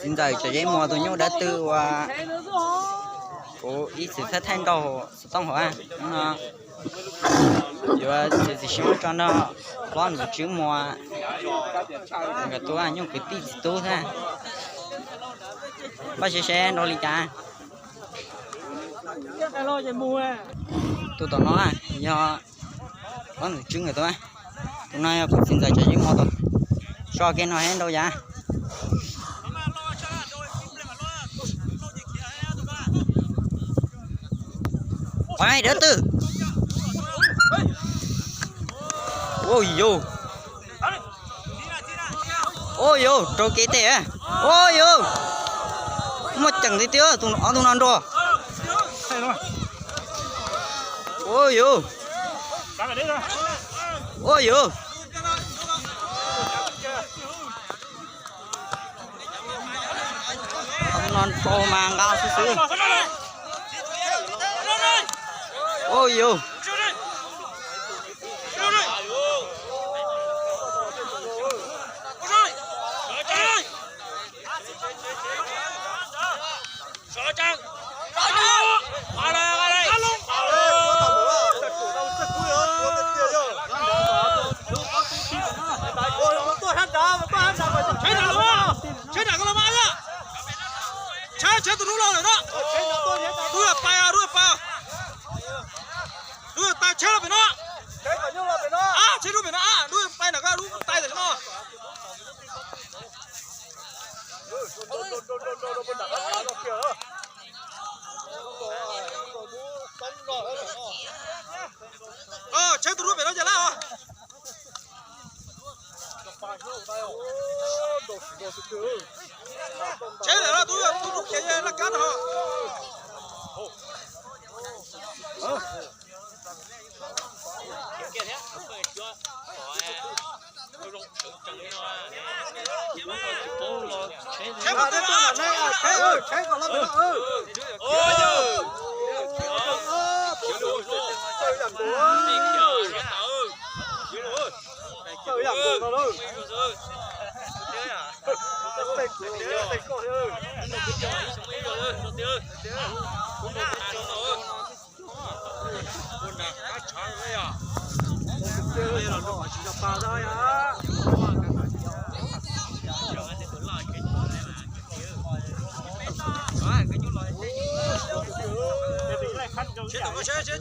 Txiv ntxawm Tsam Zeb Muas tus nyuj dawb tw uas kuv ib txwm thaij thaij nrau xov tooj hauv no, yuav txiav txim siab muab tso nrog hlob ntxwv Tswb Muas nkawd tus nyuj kwv tij txiv tub thiab. Npaj siab seb nrau li cas. Tus tom no yog hlob ntxwv Tswb nkawd tus, tus no yog kuv txiv ntxawm Tsam Zeb Muas tus. So kiag no seb nrau yam. Dawb tw. Ua yus, ua yus, rau kev tes. Ua yus, muaj ceem tiag tiag, ob tug no nrau. Ua yus, ua yus. Ob tug no nrau mas nqa xwb xwb. Ua yus. Tsheb nram ko los mas, tsheb, tsheb tus dub los lawm no. Dub yog pais, dub yog pais, dub yog tais tsheb los pem no. Tsheb dub pem no, dub yog pais nram ko, dub tais tam sim no. Tsheb tus dub pem no ces lawm. Tsheb lawm no, tus dub khiav laj kab no. Tsheb, tsheb kom los pem no. Tawm yam nkaus no lawm.